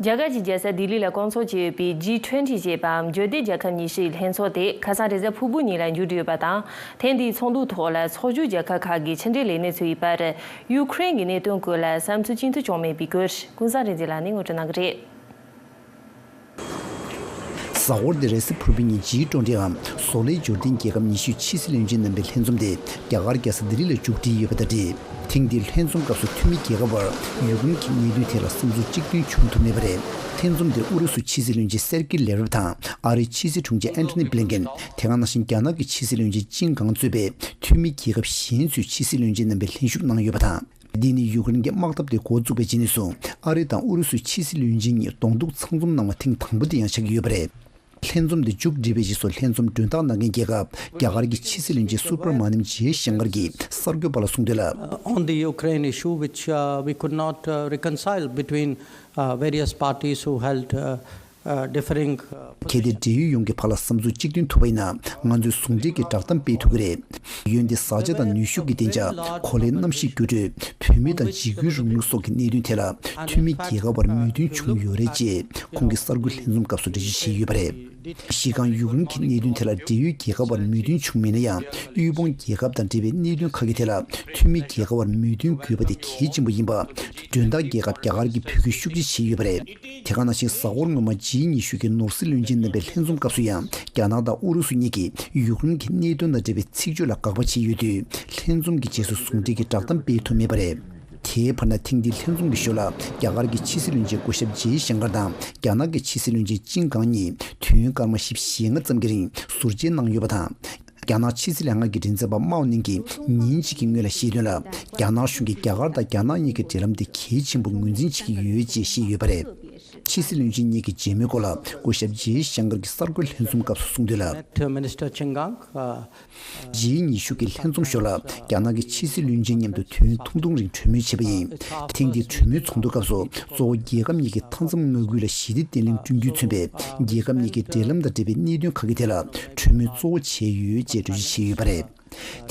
རྒྱ་གར་གྱི་རྒྱལ་ས་ལྡི་ལི་ལ་བསྐོང་ཚོགས་བྱས་ཡོད་པའི་ཇི་ཊུ་ཝེན་ཊི་ཞེས་པའམ་འབྱོར་ལྡན་རྒྱལ་ཁབ་ཉི་ཤུའི་ལྷན་ཚོགས་དེ་ཁ་སང་རེས་གཟའ་ཕུར་བུ་ཉིན་ལ་མཇུག་བསྒྲིལ་ཡོད་པ་དང་། ཐེངས་འདིའི་ཚོགས་འདུའི་ཐོག་ལ་ཚོགས་ཞུགས་རྒྱལ་ཁབ་ཁག་གི་ཕྱི་འབྲེལ་ལས་སྣེ་ཚོ་ཡིས་པར་ཡུ་ཁུ་རེན་གྱི་གནད་དོན་སྐོར་ལ་བསམ་ཚུལ་གཅིག་མཐུན་བྱུང་མེད་པའི་སྐོར་ཀུན་བཟང་རིག་འཛིན་ལགས་ནས་ངོ་སྤྲོད་གནང་གི་རེད། གཟའ་འཁོར་འདིར་རེས་གཟའ་ཕུར་བུ་ཉིན་ཇི་ཊུ་ཝེན་ཊིའམ་བཟོ་ལས་འབྱོར་ལྡན་རྒྱལ་ཁབ་ཉི་ཤུའི་ཕྱི་སྲིད་བློན་ཆེན་རྣམ་པའི་ལྷན་འཛོམས་དེ་རྒྱ་གར་རྒྱལ་ས་ལྡི་ལི་ལ་མཇུག་སྒྲིལ་ཡོད་པ་དང་འབྲེལ། ཐེངས་འདིའི་ལྷན་འཛོམས་སྐབས་སུ་འཐུས་མི་རྒྱལ་ཁབ་བར་ཡུཀ་རེན་གྱི་གནད་དོན་ཐད་ལ་བསམ་ཚུལ་གཅིག་མཐུན་བྱུང་ཐུབ་མེད་པ་རེད། ལྷན་འཛོམས་དེར་ཨུ་རུ་སུའི་ཕྱི་སྲིད་བློན་ཆེན་སེར་ཀི་ལེ་རོབ་དང་ཨ་རིའི་ཕྱི་སྲིད་དྲུང་ཆེ་ཨན་ཐོ་ནི་བྷི་ལིན་ཀེན། དེ་ག་ནང་བཞིན་རྒྱ་ནག་གི་ཕྱི་སྲིད་བློན་ཆེན་ཅིན་ཀང་གཙོས་པའི་འཐུས་མི་རྒྱལ་ཁབ་གཞན་ཚོའི་ཕྱི་སྲིད་བློན་ཆེན་རྣམ་པས་ལྷན་ཞུགས་གནང་ཡོད་པ་དང་། འདི་ནི་ཡུཀ་རེན་གྱི་དམག་འཐབ་དེ་འགོ་བཙུགས་པའི་རྗེས་ནས་བཟུང་ཨ་རི་དང་ཨུ་རུ་སུའི་ཕྱི་སྲིད་བློན་ཆེན་གཉིས་གདོང་ཐུག་ཚང་འཛོམས་གནང་བ་ཐེངས་དང་པོ་དེ་ཡང་ཆགས་ཀྱི་ཡོད་པ་རེད། ལྷན་འཛོམས་དེ་མཇུག་བསྒྲིལ་བའི་རྗེས་སུ་ལྷན་འཛོམས་མགྲོན་བདག་གནང་མཁན་རྒྱལ་ཁབ་རྒྱ་གར་གྱི་ཕྱི་སྲིད་བློན་ཆེན་སུབ་ར་མ་ནིམ་ཇེ་ཤང་ཀར་གྱིས་གསར་འགོད་པ་ལ་གསུངས་དོན་ལ། On the Ukraine issue, which, uh, we could not, uh, reconcile between, uh, various parties who held, uh, uh, differing, uh, གལ་ཏེ་འབྲེལ་ཡོད་ཡོངས་ཀྱི་བར་ལ་བསམ་ཚུལ་གཅིག་མཐུན་ཐུབ་པ་ཡིན་ན། ང་ཚོས་ཟུང་འབྲེལ་གྱི་བསྒྲགས་གཏམ་སྤེལ་ཐུབ་ཀྱི་རེད། འོན་ཏེ་བཟའ་བཅའ་དང་ནུས་ཤུགས་ཀྱི་བདེ་འཇགས། གོ་ལའི་གནམ་གཤིས་འགྱུར་འགྲོས། བུད་མེད་དང་འཇིགས་སྐུལ་རིང་ལུགས་སོགས་ཀྱི་གནད་དོན་ཐད་ལ་འཐུས་མི་རྒྱལ་ཁབ་བར་མོས་མཐུན་བྱུང་ཡོད་རེད་ཅེས་ཁོང་གིས་གསར་འགོད་ལྷན་འཛོམས་སྐབས་སུ་འགྲེལ་བརྗོད་བྱས་ཡོད་པ་རེད། གཞི་རྐང་ཡུཀ་རེན་གྱི་གནད་དོན་ཐད་ལ་འབྲེལ་ཡོད་རྒྱལ་ཁབ་བར་མོས་མཐུན་བྱུང་མེད་ན་ཡང་། དབུལ་ཕོངས་རྒྱལ་ཁབ་དང་འབྲེལ་བའི་གནད་དོན་ཁག་གི་ཐད་ལ་འཐུས་མི་རྒྱལ་ཁབ་བར་མོས་མཐུན་དགོས་པ་དེ་གལ་ཆེན་པོ་ཡིན་པ་མགྲོན་བདག་རྒྱལ་ཁབ་རྒྱ་གར་གྱིས་འབོད་སྐུལ་ཤུགས་ཆེ་བྱས་ཡོད་པ་རེད། དེ་ག་ནང་བཞིན་གཟའ་འཁོར་སྔོན་མ་ཇི་ཉི་ཤུ་གི་ནོར་སྲིད་བློན་ཆེན་རྣམ་པའི་ལྷན་འཛོམས་སྐབས་སུ་ཡང་རྒྱ་ནག་དང་ཨུ་རུ་སུ་གཉིས་ཀྱིས་ཡུཀ་རེན་གྱི་གནད་དོན་དང་འབྲེལ་བའི་ཚིག་བརྗོད་ལ་དགག་པ་བྱས་ཡོད་དུས། ལྷན་འཛོམས་ཀྱི་རྗེས་སུ་ཟུང་འབྲེལ་གྱི་བསྒྲགས་གཏམ་སྤེལ་ཐུབ་མེད་པ་རེད། དེའི་བར་ན་ཐེངས་འདིའི་ལྷན་འཛོམས་ཀྱི་ཞོར་ལ་རྒྱ་གར་གྱི་ཕྱི་སྲིད་བློན་ཆེན་སྐུ་ཞབས་ཇེ་ཤང་ཀར་དང་རྒྱ་ནག་གི་ཕྱི་སྲིད་བློན་ཆེན་ཅིན་ཀང་གཉིས་དུས་ཡུན་སྐར་མ་བཞི་བཅུ་ཞེ་ལྔ་ཙམ་གྱི་རིང་ཟུར་མཇལ་གནང་ཡོད་པ་དང་། རྒྱ་ནག་ཕྱི་སྲིད་ལྷན་ཁང་གི་མགྲིན་ཚབ་པ་མའོ་ནིང་གིས་ཉིན་གཅིག་གི་སྔོན་ལ་བཤད་དོན་ལ། རྒྱ་ནག་གཞུང་གིས་རྒྱ་གར་དང་རྒྱ་ནག་གཉིས་ཀྱི་འབྲེལ་ལམ་དེ་གལ་ཆེན་པོ་ངོས་འཛིན་བྱེད་ཀྱི་ཡོད་ཅེས་བཤད་ཡོད་པ་རེད། ཕྱི་སྲིད་བློན་ཆེན་གཉིས་ཀྱི་མཇལ་མོལ་སྐོར་ལ་སྐུ་ཞབས་ཇེ་ཤང་ཀར་གྱིས་གསར་འགོད་ལྷན་འཛོམས་སྐབས་སུ་གསུངས་དོན་ལ། Met, uh, Minister Chinggang, uh, ཇི་ཉི་ཤུ་གི་ལྷན་འཛོམས་ཞོར་ལ་རྒྱ་ནག་གི་ཕྱི་སྲིད་བློན་ཆེན་མཉམ་དུ་དུས་ཡུན་ཐུང་ཐུང་རིང་གྲོས་མོལ་བྱས་པ་ཡིན། ཐེངས་འདིའི་གྲོས་མོལ་ཚོགས་འདུ་སྐབས་སུ་གཙོ་བོ་རྒྱལ་ཁབ་གཉིས་ཀྱི་མཐའ་མཚམས་མངའ་ཁུལ་ལ་ཞི་བདེ་བརྟན་ལྷིང་བསྐྲུན་རྒྱུས་མཚོན་པའི་རྒྱལ་ཁབ་གཉིས་ཀྱི་འབྲེལ་ལམ་དང་འབྲེལ་བའི་གནད་དོན་ཁག་གི་ཐད་ལ་གྲོས་མོལ་གཙོ་བོ་བྱས་ཡོད་ཅེས་འགྲེལ་བརྗོད་བྱས་ཡོད་པ་རེད།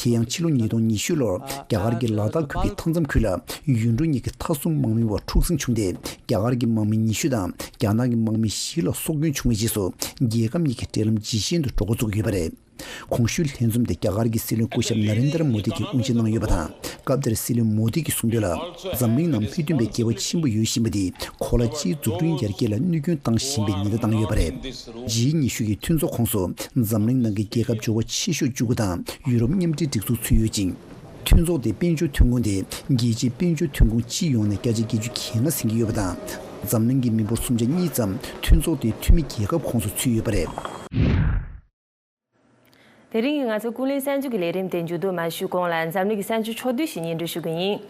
དེ་ཡང་ཕྱི་ལོ་ཉིས་སྟོང་ཉི་ཤུ་ལོར་རྒྱ་གར་གྱི་ལ་དྭགས་ཁུལ་གྱི་མཐའ་མཚམས་ཁུལ་ལ་ཡུལ་གྲུ་གཉིས་ཀྱི་མཐའ་སྲུང་དམག་མི་བར་འཁྲུག་ཟིང་བྱུང་སྟེ། རྒྱ་གར་གྱི་དམག་མི་ཉི་ཤུ་དང་རྒྱ་ནག་གི་དམག་མི་བཞི་ལ་སྲོག་སྐྱོན་བྱུང་བའི་རྗེས་སུ། རྒྱལ་ཁབ་གཉིས་ཀྱི་འབྲེལ་ལམ་ཇེ་ཞན་དུ་འགྲོ་འགོ་བཙུགས་ཡོད་པ་རེད། གོང་ཞུས་ལྷན་འཛོམས་དེ་རྒྱ་གར་གྱི་སྲིད་བློན་སྐུ་ཞབས་ན་རེན་དར་མོ་དི་གིས་དབུ་འབྱེད་གནང་ཡོད་པ་དང་། སྐབས་དེར་སྲིད་བློན་མོ་དི་གིས་གསུངས་དོན་ལ། འཛམ་གླིང་ནང་སྨིན་ཐུབ་པའི་སྐལ་བ་ཆེན་པོ་ཡོད་བཞིན་པ་འདིས་གོ་ལ་སྤྱིའི་འཛུགས་སྐྲུན་ཡར་རྒྱས་ལ་གནོད་སྐྱོན་བཏང་བཞིན་པའི་ཉེན་བརྡ་བཏང་ཡོད་པ་རེད། ཇི་ཉི་ཤུ་ཡི་མཐུན་ཚོགས་ཁོངས་སུ་འཛམ་གླིང་ནང་གི་རྒྱལ་ཁབ་འབྱོར་བ་ཆེ་ཤོས་བཅུ་དགུ་དང་ཡུ་རོབ་མཉམ་འབྲེལ་སྒྲིག་འཛུགས་ཚུད་ཡོད་ཅིང་། མཐུན་ཚོགས་དེའི་དཔལ་འབྱོར་ཐོན་ཁུངས་དེ་རྒྱལ་སྤྱིའི་དཔལ་འབྱོར་ཐོན་ཁུངས་སྤྱི་ཡོངས་ནས་བརྒྱ་ཆ་བརྒྱད་ཅུ་གྱ་ལྔ་ཟིན་གྱི་ཡོད་པ་དང་། འཛམ་གླིང་གི་མི་འབོར་སུམ་ཆ་གཉིས་ཙམ་མཐུན་ཚོགས་དེའི་འཐུས་མི་རྒྱལ་ཁབ་ཁོངས་སུ་ཚུད་ཡོད་པ་རེད། དེ་རིང་གི་ང་ཚོའི་ཀུན་གླེང་གསར་འགྱུར་གྱི་ལས་རིམ་དེ་མཇུག་བསྡོམས་མ་ཞུས་གོང་ལ་འཛམ་གླིང་གི་གསར་འགྱུར་ཕྱོགས་བསྡུས་ཤིག་སྙན་སྒྲོན་ཞུ་གི་ཡིན།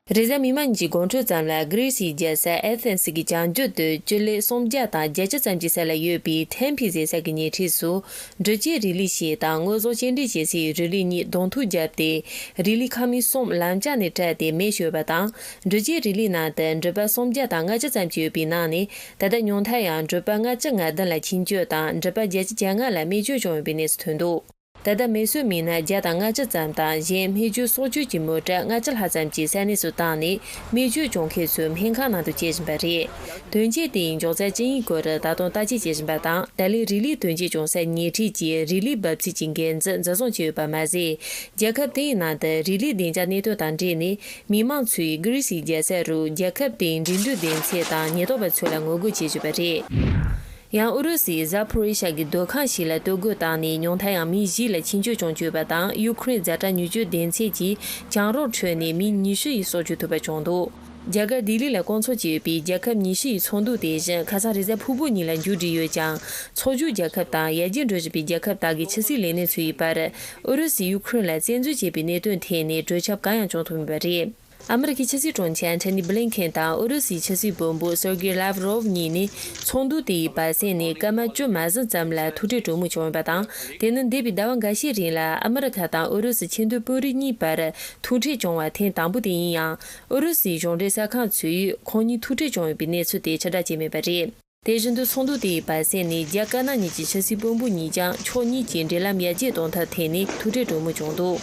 རེས་གཟའ་མིག་དམར་ཉིན་གྱི་དགོང་དྲོ་ཙམ་ལ་གྷི་རི་སིའི་རྒྱལ་ས་ཨེ་ཐེན་སི་གི་བྱང་རྒྱུད་དུ་སྤྱི་ལེ་སུམ་བརྒྱ་དང་བརྒྱད་ཅུ་ཙམ་གྱི་ས་ལ་ཡོད་པའི་ཐེམ་ཕི་ཟེར་ས་གི་ཉེ་འཁྲིས་སུ། འགྲུལ་སྐྱེལ་རི་ལི་ཞིག་དང་དངོས་ཟོག་སྐྱེལ་འདྲེན་བྱེད་སའི་རི་ལི་གཉིས་གདོང་ཐུག་བརྒྱབ་སྟེ། རི་ལི་ཁ་མིག་གསུམ་ལམ་བརྒྱ་ནས་བྲལ་ཏེ་མེ་གཡོས་པ་དང་། འགྲུལ་སྐྱེལ་རི་ལིའི་ནང་དུ་འགྲུལ་པ་སུམ་བརྒྱ་དང་ལྔ་བཅུ་ཙམ་ཅིག་ཡོད་པའི་ནང་ནས། ད་ལྟ་ཉུང་མཐར་ཡང་འགྲུལ་པ་ལྔ་བཅུ་ང་བདུན་ལ་འཆིང་སྐྱོད་དང་། འགྲུལ་པ་བརྒྱད་ཅུ་གྱ་ལྔ་ལ་རྨས་སྐྱོན་བྱུང་ཡོད་པའི་གནས་ཚུལ་ཐོན་འདུག་ད་ལྟ་མེ་གསོད་མི་སྣ་བརྒྱ་དང་ལྔ་བཅུ་ཙམ་དང་། གཞན་རྨས་སྐྱོན་སྲོག་སྐྱོན་གྱི་མོ་ཊ་ལྔ་བཅུ་ལྷག་ཙམ་ཅིག་ས་གནས་སུ་བཏང་ནས། རྨས་སྐྱོན་བྱུང་མཁན་ཚོ་སྨན་ཁང་ནང་དུ་བསྐྱལ་བཞིན་པ་རེད། དོན་རྐྱེན་དེའི་མགྱོགས་ཚད་ཅི་ཡིན་སྐོར་ད་དུང་བརྟག་དཔྱད་བྱེད་བཞིན་པ་དང་། ད་ལན་རི་ལིའི་དོན་རྐྱེན་བྱུང་ས་ཉེ་འཁྲིས་ཀྱི་རི་ལིའི་འབབ་ཚིགས་ཀྱི་འགན་འཛིན་འཛིན་བཟུང་བྱས་ཡོད་པ་མ་ཟད། རྒྱལ་ཁབ་དེའི་ནང་དུ་རི་ལིའི་བདེ་འཇགས་གནད་དོན་དང་འབྲེལ་ནས། མི་མང་ཚོས་གྷི་རི་སིའི་རྒྱལ་ས་རུ་རྒྱལ་ཁབ་དེའི་འགྲིམ་འགྲུལ་སྡེ་ཚན་དང་ཉེན་རྟོག་པ་ཚོ་ལ་ངོ་རྒོལ་བྱེད་བཞིན་པ་རེད། ཡང་ཨུ་རུ་སུའི་ཟ་ཕོ་རི་ཤ་གི་སྡོད་ཁང་ཞིག་ལ་གཏོར་རྒོལ་བཏང་ནས། ཉུང་མཐར་ཡང་མི་བཞི་ལ་འཆིང་སྐྱོད་བྱུང་ཡོད་པ་དང་། ཡུ་ཁུ་རེན་ཛ་དྲག་མྱུར་སྐྱོབ་སྡེ་ཚན་གྱིས་གྱང་རོ་ཁྲོད་ནས་མི་ཉི་ཤུ་ཡི་སྲོག་སྐྱོབ་ཐུབ་པ་བྱུང་འདུག་རྒྱ་གར་ལྡི་ལི་ལ་སྐོང་ཚོགས་བྱས་ཡོད་པའི་རྒྱལ་ཁབ་ཉི་ཤུ་ཡི་ཚོགས་འདུ་དེ་བཞིན་ཁ་སང་རེས་གཟའ་ཕུར་བུ་ཉིན་ལ་མཇུག་སྒྲིལ་ཡོད་ཀྱང་། ཚོགས་ཞུགས་རྒྱལ་ཁབ་དང་ཡར་རྒྱས་འགྲོ་བཞིན་པའི་རྒྱལ་ཁབ་དག་གི་ཕྱི་སྲིད་ལས་སྣེ་ཚོ་ཡི་བར། ཨུ་རུ་སུས་ཡུ་ཁུ་རེན་ལ་བཙན་འཛུལ་བྱས་པའི་གནད་དོན་ཐད་ནས་གྲོས་འཆར་གང་ཡང་བྱུང་ཐུབ་མེད་པ་རེད། ཨ་མི་རི་ཀའི་ཕྱི་སྲིད་དྲུང་ཆེ་ཨན་ཐོ་ནི་བྷི་ལིན་ཁེན་དང་ཨུ་རུ་སུའི་ཕྱི་སྲིད་བློན་པོ་སེར་གེ་ལཱབ་རོབ་གཉིས་ནི། ཚོགས་འདུ་དེ་ཡི་བར་གསེང་ནས་སྐར་མ་བཅུ་མ་ཟིན་ཙམ་ལ་ཐུག་འཕྲད་གྲོས་མོལ་བྱུང་ཡོད་པ་དང་། དེ་ནི་འདས་པའི་ཟླ་བ་འགའ་ཤས་རིང་ལ་ཨ་མི་རི་ཁ་དང་ཨུ་རུ་སུ་ཆེས་མཐོའི་དཔོན་རིགས་གཉིས་བར་ཐུག་འཕྲད་བྱུང་བ་ཐེངས་དང་པོ་དེ་ཡིན་ཡང་། ཨུ་རུ་སུའི་གཞུང་འབྲེལ་གསར་ཁང་ཚོས་ཁོང་གཉིས་ཐུག་འཕྲད་བྱུང་ཡོད་པའི་གནས་ཚུལ་དེ་ཕྱིར་བསྒྲགས་བྱས་མེད་པ་རེད། དེ་བཞིན་དུ་ཚོགས་འདུ་དེའི་བར་གསེང་ནས་རྒྱ་དཀར་ནག་གཉིས་ཀྱི་ཕྱི་སྲིད་བློན་པོ་གཉིས་ཀྱང་ཕྱོགས་གཉིས་ཀྱི་འབྲེལ་ལམ་ཡར་རྒྱས་གཏོང་ཐབས་ཐད་ནས་ཐུག་འཕྲད་གྲོས་མོལ་བྱུང་འདུག་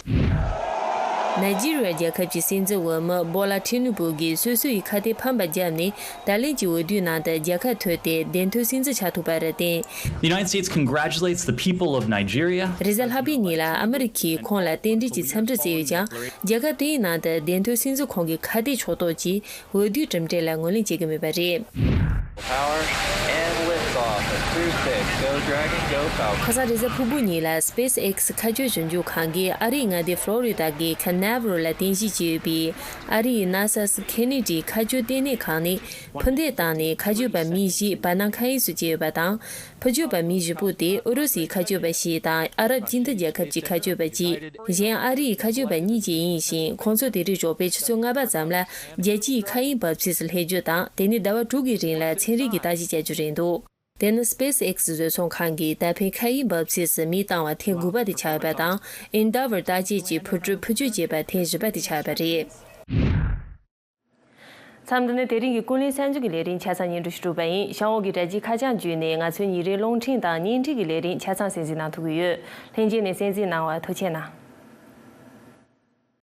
ནཱི་ཇི་རི་ཡ་རྒྱལ་ཁབ་ཀྱི་སྲིད་འཛིན་འོས་མི་བྷོ་ལ་ཐི་ནུ་བྷུ་གིས་སོ་སོ་ཡི་ཁ་གཏད་ཕམ་པ་བརྒྱབ་ནས། ད་ལན་གྱི་འོས་བསྡུའི་ནང་དུ་རྒྱལ་ཁ་ཐོབ་སྟེ་བདེན་དོན་སྲིད་འཛིན་ཆགས་ཐུབ་པ་རེད། བརྟེན། The United States congratulates the people of Nigeria. རེས་གཟའ་ལྷག་པའི་ཉིན་ལ་ཨ་མི་རི་ཀས་ཁོང་ལ་རྟེན་འབྲེལ་གྱི་འཚམས་འདྲི་བསྩལ་ཡོད་ཀྱང་། རྒྱལ་ཁབ་དེའི་ནང་དུ་བདེན་དོན་སྲིད་འཛིན་ཁང་གི་ཁ་གཏད་ཕྱོགས་གཏོགས་ཀྱིས། འོས་བསྡུའི་གྲུབ་འབྲས་ལ་ངོས་ལེན་བྱེད་ཀྱི་མེད་པ་རེད། Power and liftoff. Go Dragon, go Falcon. ཁ་སང་རེས་གཟའ་ཕུར་བུ་ཉིན་ལ་སྤེ་སི་ཨེག་སི་མཁའ་སྤྱོད་ཞིབ་འཇུག་ཁང་གིས་ཨ་རིའི་མངའ་སྡེ་ཕློ་རི་ཌ་གི་ཁ་ནེ་ཝར་ལ་རྟེན་གཞི་བྱས་ཡོད་པའི་ཨ་རིའི་ན་ས་སི་ཁེ་ནེ་ཌི་མཁའ་སྤྱོད་ལྟེ་གནས་ཁང་ནས་འཕུར་འདེགས་བཏང་ནས་མཁའ་སྤྱོད་པ་མི་བཞི་བར་སྣང་མཁའ་དབྱིངས་སུ་བསྐྱལ་ཡོད་པ་དང་། འཕུར་སྐྱོད་པ་མི་བཞི་པོ་དེ་ཨུ་རུ་སུའི་མཁའ་སྤྱོད་པ་བཞི་དང་ཨ་རབ་སྤྱི་མཐུན་རྒྱལ་ཁབ་ཀྱི་མཁའ་སྤྱོད་པ་གཅིག་གཞན་ཨ་རིའི་མཁའ་སྤྱོད་པ་གཉིས་བཅས་ཡིན་ཞིང་། ཁོང་ཚོ་དེ་རིང་ཞོགས་པའི་ཆུ་ཚོད་ལྔ་པ་ཙམ་ལ་རྒྱལ་སྤྱིའི་མཁའ་དབྱིངས་འབབ་ཚིགས་སུ་སླེབས་རྒྱུ་དང་། དེ་ནས་ཟླ་བ་དྲུག་གི་རིང་ལ་ཚན་རིག་གི་བརྟག་དཔྱད་བྱ་རྒྱུ་རེད་འདུག་དེ་ནི་སྤེ་སི་ཨེག་སི་བཟོ་ཚོང་ཁང་གིས་ད་ཕན་མཁའ་དབྱིངས་འབབ་ཚིགས་སུ་མི་བཏང་བ་ཐེངས་དགུ་པ་དེ་ཆགས་ཡོད་པ་དང་། ཨེན་ཌེ་ཝར་བརྟག་དཔྱད་ཀྱི་འཕུར་གྲུ་འཕུར་སྐྱོད་བྱས་པ་ཐེངས་བཞི་པ་དེ་ཆགས་ཡོད་པ་རེད། མཚམས་འདི་ནས་དེ་རིང་གི་ཀུན་གླེང་གསར་འགྱུར་གྱི་ལས་རིམ་ཆ་ཚང་སྙན་སྒྲོན་ཞུ་གྲུབ་པ་ཡིན། ཤང་འོག་གི་དྲ་རྒྱའི་ཁ་བྱང་བརྒྱུད་ནས་ང་ཚོའི་ཉིན་རེའི་རླུང་འཕྲིན་དང་བརྙན་འཕྲིན་གྱི་ལས་རིམ་ཆ་ཚང་གསན་གཟིགས་གནང་ཐུབ་ཀྱི་ཡོད། ལྷན་རྒྱས་ནས་གསན་གཟིགས་གནང་བར་ཐུགས་རྗེ་གནང་།